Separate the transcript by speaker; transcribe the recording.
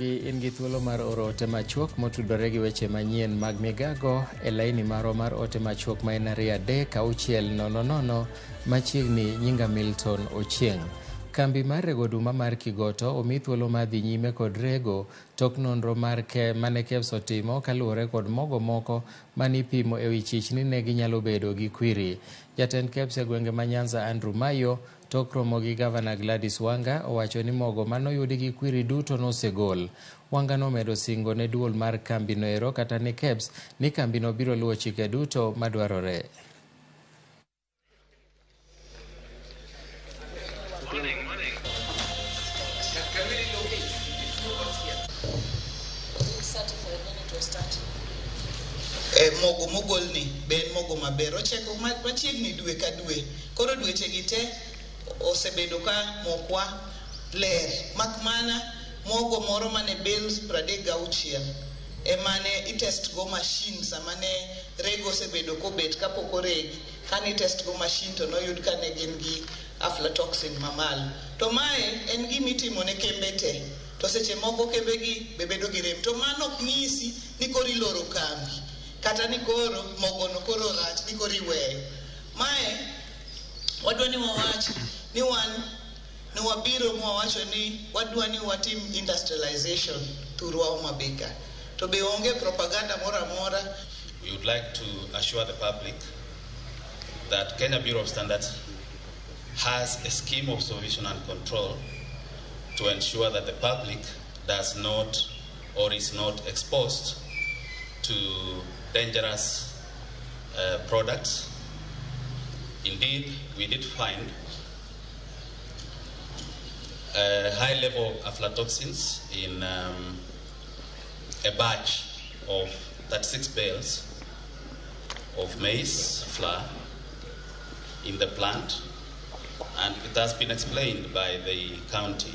Speaker 1: Ramogi in gi thuolo mar oro ote machuok motudore gi weche manyien mag migago e laini marwa mar ote machuok ma en 23600 machiegni nyinga Milton Ochieng'. Kambi mar rego oduma mar Kigoto omi thuolo mar dhi nyime kod rego tok nonro mar mane KEBS otimo kaluwore kod mogo moko manipimo e wi chich ni ne ginyalo bedo gi kwiri. Jatend KEBS e gwenge ma Nyanza Andrew Mayo tok romo gi Gavana Gladys Wanga owacho ni mogo manoyudi gi kwiri duto nosegol. Wanga nomedo singo ne duol mar kambino ero kata ne KEBS ni kambino biro luwo chike duto madwarore.
Speaker 2: Mogo mogolni be en mogo maber, ocheko machiegni dwe ka dwe. Koro dweche gi te osebedo ka mokwa ler, mak mana mogo moro mane bales 36 emane itest go machine sama ne rego osebedo kobet kapok oregi. Kane itest go machine to noyud ka ne gin gi aflatoxin mamalo. To mae en gima itimo ne kembe te, to seche moko kembe gi be bedo gi rem. To mano ok nyisi ni koro iloro kambi kata ni koro mogono koro rach ni koro iweyo. Mae wadwa ni wawach ni wan ne wabiro mwawacho ni wadwa ni watim industrialization thurwa Homa Bay ka. To be onge propaganda moro amora.
Speaker 3: We would like to assure the public that Kenya Bureau of Standards has a scheme of supervision and control to ensure that the public does not or is not exposed to dangerous products. Indeed, we did find a high level of aflatoxins in a batch of 36 bales of maize flour in the plant, and it has been explained by the county.